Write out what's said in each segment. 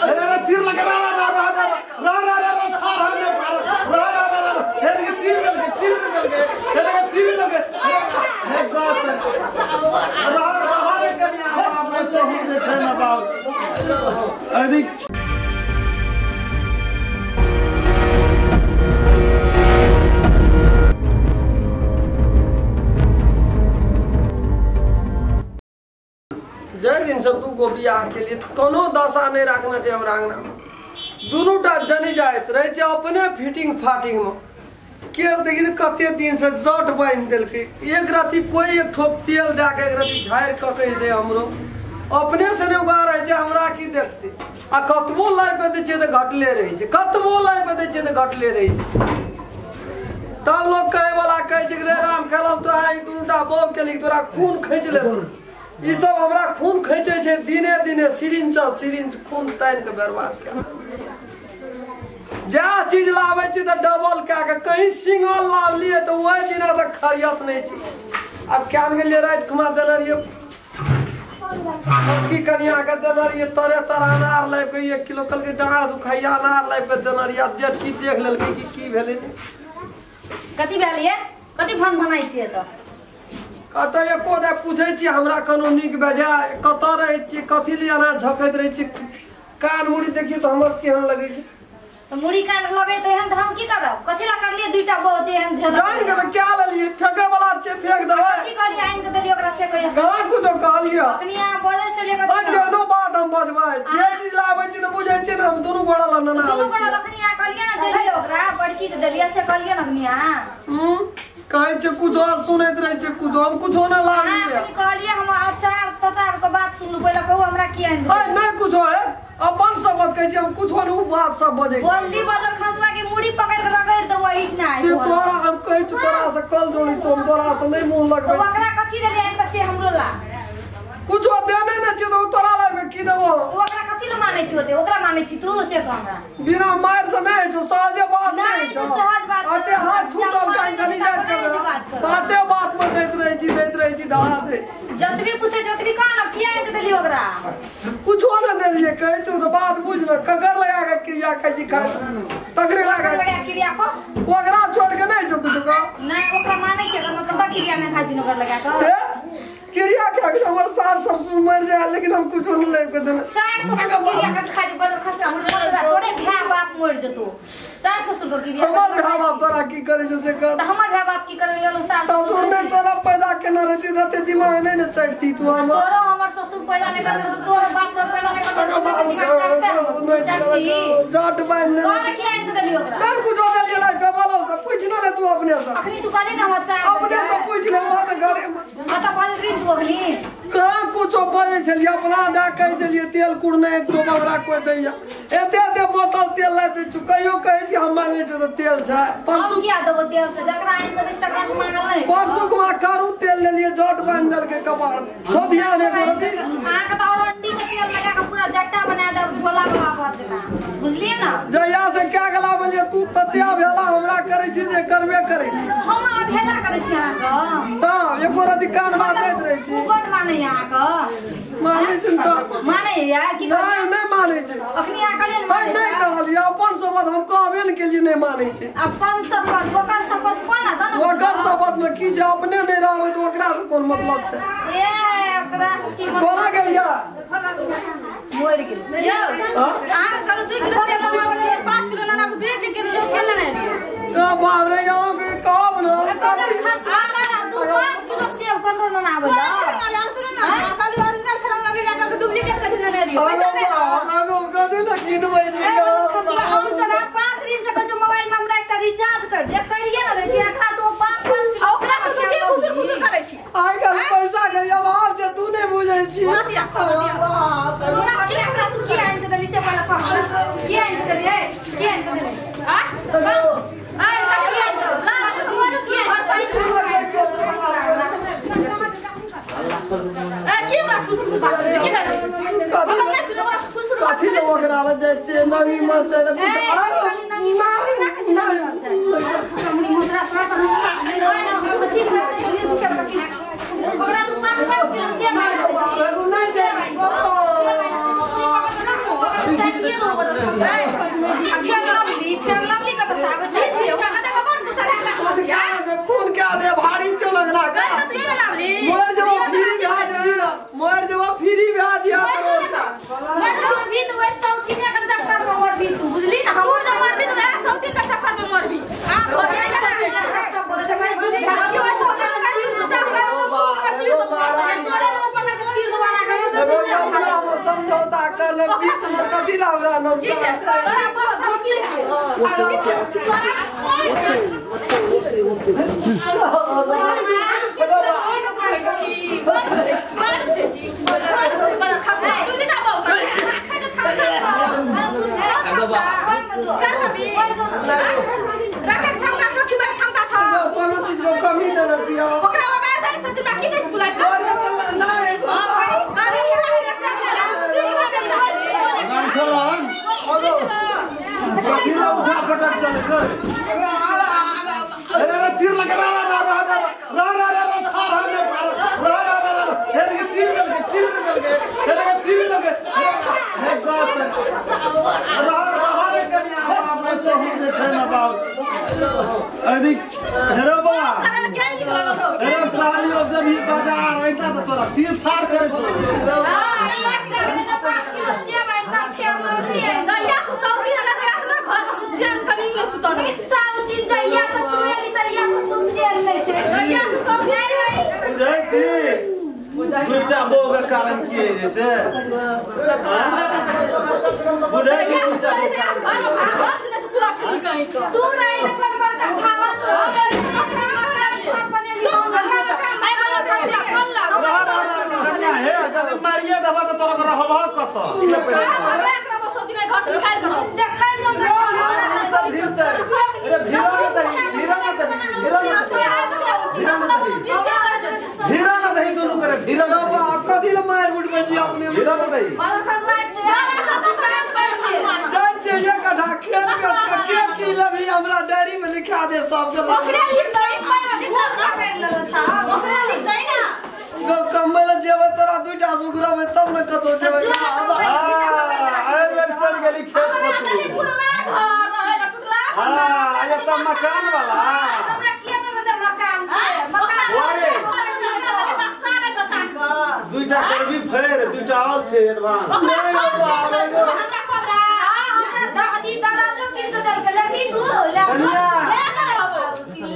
अरे चीर लगा रा रा रा रा रा रा रा रा रा रा रा रा हे देख चीर दल के हे देख चीर दल के हे बाप रा रा रे कन्या बाप रे तो हम जे छै ना बाप अरे जय दिन से दू गो बियाह के लिए कोनो दशा नहीं रखना चाहिए हमरा अंगना में। दुनू टा जनी जाइत रहे छै अपने फिटिंग फाटिंग में। केस देखी कते दिन से जट बांधि देलकै, एक राति कोई एक ठोप तेल दए के एक राति झाड़ि कऽ कहि दे हमरो अपने से नहि उगा रहै छै, हमरा की देखतै। आ कतबो लाबि कऽ दै छियै तऽ घटले रहै छै, कतबो लाबि कऽ दै छियै तऽ घटले रहै छै। तब लोग कहै वाला कहै छै रे राम खेलम तो ई दुनू टा बहू केली तोरा खून खींच लेतौ। ई सब हमरा खून खींचे छै दिने दिने, सिरिंच सिरिंच खून तानि के बर्बाद कए जा चीज लाबै छी तऽ डबल कए के कहीं सिंगल लाबलियै तऽ ओहि दिना तक खरियत नहि छै। आब क्या गेलियै राति खुमा देने रहियै की कनिया के देने रहियै तरे तर अनार लाबि कऽ 1 किलो, कहलकै डाँड़ दुखाइया अनार लाबि कऽ देने रहियै। जेठकी देख लेलकै कि की भेलै ने, कथी भेल ये, कथी भन बनाइ छियै तऽ कतऽ एको दे पूछै छियै हमरा कोनो नीक बेजाय, कतऽ रहै छियै, कथी लिए एना झकैत रहै छियै। कान मुड़ी देखियै तऽ हमर केहन लगै छै। तऽ मुड़ी कान लगै तऽ एहन तऽ हम की करब, कथी ला करलियै दुईटा बहू जे हम झेलब जानि के तऽ क्या लेलियै, फेकै वाला छै फेक देबै। कथी कहलियै आनि के देलियै ओकरा से कहियै कहाँ कुछो कहलियै अखनी अहाँ बजै छलियै कथी केहनो बात हम बजबै, जे चीज लाबै छी तऽ बुझै छियै ने हम दुनू गोड़ा लऽ नेने दुनू गोड़ा अखनी अहाँ कहलियै ने देलियै ओकरा बड़की के देलियै से कहलियै ने अखनी अहाँ कहै छै कुछो सुनैत रहै छै कुछो, हम कुछो नहि लाबलियै। कहलियै हम अचार तचार के बात सुनलु पहिले कहू हमरा की आनि है नहि कुछो है, अपन शपथ कहै छी हम कुछो नहि, उ बात सब बजै बोलली बजल खसवा के मुड़ी पकड़ के रगड़ देबो एहिठना। से तोरा हम कहै छी तोरा से कल जोड़ी छौ, हम तोरा से नहि मुँह लगबै। ओकरा कथी देलियै आनि के से हमरो ला कुछो देने नहि छै तऽ तोरा लाबि की देबो। ओकरा कथी ला मानै छी ओते, ओकरा मानै छी तू से कह हमरा बिना मारि से नहि होइ छौ, सहजे बात नहि होइ छौ, सहज बात अते हाथ छूटल कान चली जाइत करबै, बाते बात में दैत रहै छी धड़ा दे। जतबी पूछे जतबी कह ना किया आनि के देलियै ओकरा कुछो नहि देलियै। कहै छौ तऽ बात बुझ ने, ककर लगा के क्रिया कहै छी खाइ तकरे लगा के क्रिया को ओकरा छोड़ के नहि छौ कुछो कह नहि ओकरा मानै छै, मतलब तऽ क्रिया नहि खाइ छी ओकर लगा के क्रिया के अगर हमर सार ससुर मर जाए लेकिन हम कुछो नहीं लाबि के देने। सार ससुर क्रिया के खाइ छै बदल खसा हमर तोरे भाय बाप मर जतो, सार ससुर के क्रिया हमर भाय बाप तोरा की करै छै से कर, त हमर भाय बाप की करै गेलो सार ससुर ने तोरा पैदा केना रहती तते दिमाग नहीं ने चढ़ती तू हमर तोरो हमर ससुर पैदा नहीं करते तोरो बाप तोर पैदा नहीं करते जट बांध देने तोरा की आनि के देलियो ओकरा नहीं कुछो देलियै ना डबल सब पूछ ना ले तू अपने से अखनी तू कहली ना हमर चार अपने से पूछ ले वो त घरे में कत कहली री तू अखनी कहाँ कुछो बजै छलियै अपना दए कहै छलियै तेल कुड़ने एक टोप हमरा कोइ दैया, एते एते बोतल तेल लाबि दै छौ, कहियो कहै छी हम मांगै छौ तऽ तेल छै। परसू किया देबो तेल से जकरा आनि के दै छी तकरा से मांगल नहि। परसू के करू तेल लेलियै जट बान्हि देलकै कपाड़ छौ ध्यान एको रति। अहाँके तऽ और अंडी के तेल लगा के पूरा जट्टा बना देब भोला बाबा पर जेना, बुझलियै ना। जहिया से क्या गला बोलिए तू तते अवहेला हमरा करै छी जे करबे करै छी, हम अवहेला करै छी अहाँके। हां एको रति कान बात दैत रहै छी। उ बड मानै अहाँके मानै छी तऽ मानै या कि नहि नहि मानै छै। अखनी अहाँ कहलियै ने मानै नहि कहलियै अपन शपथ हम कहबे ने केलियै नहि मानै छै। अपन शपथ ओकर शपथ कोन है ने, ओकर शपथ में की छै अपने नहि रहबै तऽ ओकरा से कोन मतलब छै। ए ओकरा से की मतलब कोना गेलियै मरि गेल यौ अहाँ कहलु 2 किलो सेब बनाबै 5 किलो नाना के 2 किलो केना ने लियो। ए बाप रे यहां के कहब ना तू 5 किलो सेब कोन ना आबै ला सुन ना कहलु ओरिजिनल खराब लगे ला के डुप्लीकेट कथि ने लियो पैसा नहीं हम कथि ने किनबै छी। हम तोरा 5 दिन से कहै छौ मोबाइल में हमरा एकटा रिचार्ज कर दे करिए ना दै छी अखा तो 5 5 किलो ओकरा से तू की फुसुर फुसुर करै छी। आइ काल्हि पैसा के अभाव छै तू नहि बुझै छी। तोरा की फुसुर की आनि के देली से पहिले कह की आनि के देली की आनि के देली आ आइ कथि आनि ला मोर की घर पानी ए की ओकरा फुसुर फुसुर बात की करै हम नहि सुन ओकरा फुसुर बात कथि ले ओकरा ले जाइ छै नवी मर छै समनी मुद्रा साथ हम ओकरा तू 5 5 किलो सेब नहीं। ने बीच में कथी ला हमरा नाम जी जे तोरा पर धमकी है ओते ओते ओते कोनो चीज को कमी देना चाहिए ओकरा बगैर धरि सब दिन की दै छी तू लाइट नहीं नाम खेलन कथी उठा पटक चले चल अरे चीर लगा रा रा रा रा रा रा रा रा रा रा रा रा हे देख चीर देलके चीर देलके हे देख चीर देलके हे बाप रा रा रे कन्या बाप रे तो हम जे छै ना बाप अरे हेरो बाबा अरे कहलियो जब ही बाजार ऐता त तोरा चीर फाड़ करे छौ 5 किलो सेब आइता फेर मरसी जहिया से सौदी रहला त हमरा घर के सुचेन कनी में सुता दे सौदी जहिया से तू एली तहिया से सुचेन नै छै जहिया से सौदी बुझै छी दुटा बो के कारण की है जैसे बुझै छी दुटा बो घर से पूरा छनी कहीं को तू नहीं कर बड़का खावा तो कन्या हे जब मारिए देबा त तोरा रहबह कत भीरा न दही दोनों करे भीरा न कथी ले मार उठबै छी अपने भीरा न दही जान छै एक कट्ठा खेत बेच के के की लेबही हमरा डायरी में लिखा दे सब के ओकरे लिख दही ओकरे लिख दही ना गो कमबै ले जेबै तोरा दुईटा सुगरबै तब न कतौ जेबै हां ए बेर चल गेली खेत पर तू घर रहै ना टुटला हां अरे त मकान वाला हमरा किया न दे मकान से मकान दुईटा करबी फेर दुईटा और छै एडवांस हमरा कबरा हां हमरा दादी दराजो किन देलकै लेबही तू ले कन्या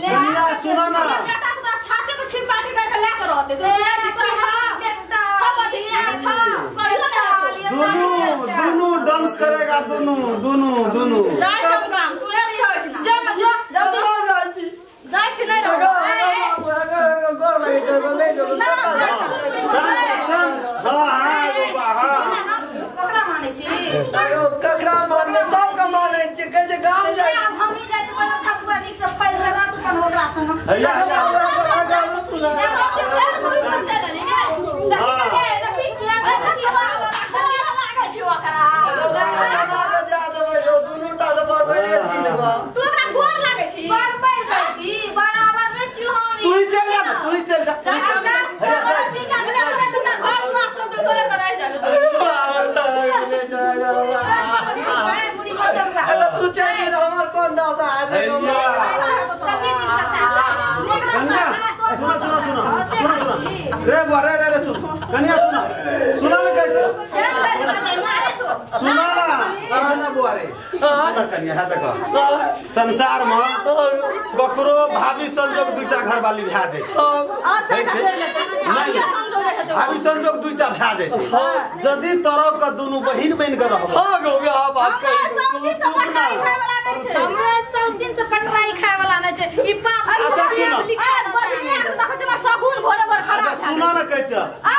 ले कन्या सुनो ना बेटा के छाती को छिप पाटी करके ले के रहते तो ले छी तोरा छ बजे ले छ कहियो ना दोनों दोनों डांस करेगा दोनों दोनों दोनों जाय सब काम तू ले रही होछ ना जा जा जा जाय छी जाय छी नहीं रहो गोर लगे छै नहीं जो हां हां बाबा हां ककरा मानै छी ककरा मानबै सब के मानै छी कहै छै गाम जाय हम ही जाय त खसुआ नीक से फैल सका तू कोन ओकरा संग हैया तू हमरा गोर लागै छी बड़ पैर जाइ छी बराबर नै छी हम तू ही चल जा तू ही चल जा तू चल जा हमर कोन दासा आ कन्या सुनो सुनो सुनो सुनो सुनो रे बुआ रे रे सुन कन्या सुनो सुनो ने कहै छौ सुनो ना ना बुआ रे सुनो कन्या है देखो संसार में ककरो भाभी संजोग दुईटा घरवाली भए जाइ छै भाभी संजोग दुईटा भए जाइ छै यदि तोरा के दुनू बहिन बनि के रहब हां गो वएह बात कहि हमरा सब दिन से पटराई खाय वाला नै छै ई 5 अच्छा सुनो सगुन भोरे भोर खड़ा अच्छा सुनो ना कहै छ आ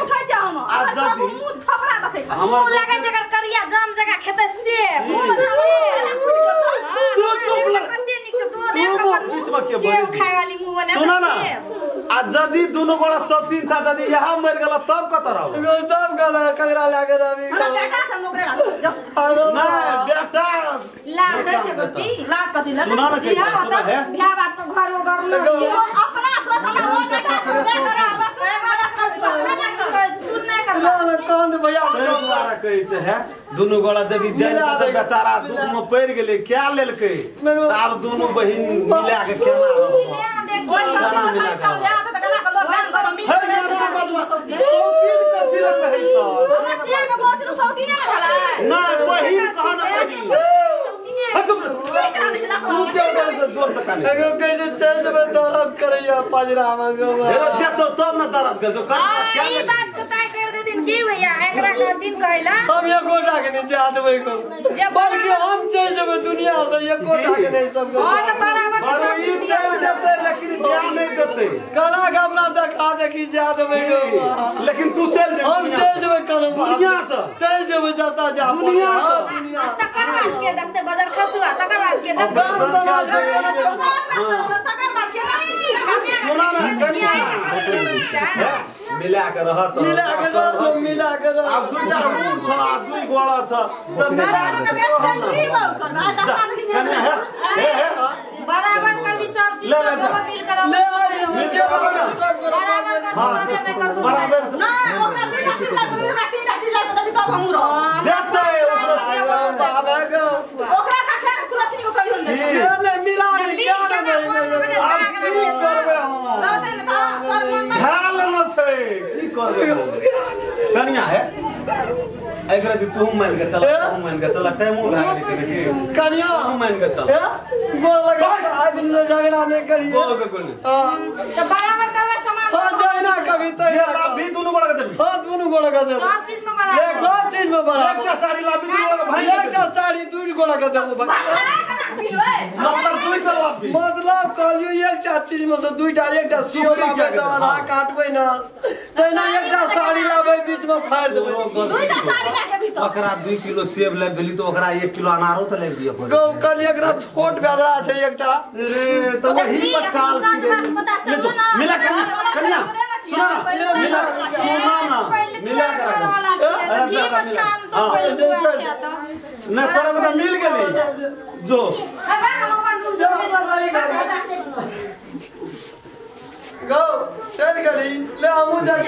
उठै छै हम आ जदी मुंह थपड़ा देखै मुंह लागै छै एकर करिया जाम जगह खेतै से मुंह तू चुप लग कते नीक छै तू तू बीच में के बोलै सेब खाय वाली मुंह बने सुनो ना आ जदी दुनू गोड़ा सब तीन सा जदी यहाँ मर गेला तब कत रहब तब गला ककरा लागे रहबी हमरा बेटा से नौकरी राख ना बेटा लाज नै छै गोती लाज कथी सुनो ना कहै छ सुनो हे भाय बाप के घर उगर न अपना सोच ना ओ बेटा से ले कर आवा सुन नै करबा कांद भैया द्वारा कहै छै हे दुनू गोड़ा जदी जाय त बेचारा दुख में पड़ गेलै क्या लेलकै आब दुनू बहिन मिला के केना रहब ओइ सब मिला के समझा त गला के लोग गान करो मिल हे ना बजवा सौतीन कथी ल कहै छ हमरा सिया के बोतल सौतीने ने भेलै ना बहिन कह ना बहिन तू के जोर से काने एगो कहै छै चल जेबै दर्द करैया पजरा में गो हेरो जेतो तब ना दर्द कर जो कर क्या ई बात के तय कर दे दिन की भैया एकरा कहथिन कहैला हम एकोटा के नहीं जा देबै को बल्कि हम चल जेबै दुनिया से एकोटा के नहीं सब हां त बराबर सब ई चल जेतै लेकिन जा नहीं देतै कला घबरा देखा देखी जा देबै लेकिन तू चल जेबै हम चल जेबै कलम दुनिया से चल जेबै जाता जा दुनिया से दुनिया तकर बाद के देखते बदर खसुआ तकर बाद के देखते समाज से तकर बाद के सुना ना कनिया मिला के रहत मिला के रह मिला के रह अब दुईटा रूम छ आ दुई गोड़ा छ त मिला के कन्या हे हे बराबर करबी सब चीज सब मिल कर ले सब बराबर कर दो बराबर ना ओकरा दुईटा चीज लागो ओकरा तीनटा चीज लागो तभी तब हमहु रह देतै ओकरा बाबा के ओकरा का खेल कुलछनी को कहियो ने ले मिला के क्या नहीं अब की करबै हम ढाल न छै की करबै कनिया हे एकरा दी तू मान के चल तू मान के चल टाइमो भए गेलै की कनिया तू मान के चल गोर लगा आइ दिन से झगड़ा नहीं करिए हां त बराबर करबै सामान हां जाइना कभी त ये लाभी दुनु गोड़ा के देबी हां दुनु गोड़ा के देबी सब चीज में बराबर सब चीज में बराबर एकटा साड़ी लाभी दुनु गोड़ा के भाई एकटा साड़ी दुनु गोड़ा के देबो मतलब दुईटा लाभी मतलब कहलियो एकटा चीज में से दुईटा एकटा सियो लाबै त आधा काटबै ना तैना एकटा साड़ी लाबै बीच में फाड़ देबै दुईटा साड़ी ला के भी तो ओकरा 2 किलो सेब लाबि देली त ओकरा 1 किलो अनारो त लाबि दिअ गौ कहलियो एकरा छोट बेदरा छै एकटा रे त वही पटकाल छी मिला कन्या कन्या सुना मिला सुना ना मिला के रखो घी में छान तो पहिले अच्छा ना तोरा त मिल गेली जो गौ चल गेली ले हमहु जाइ।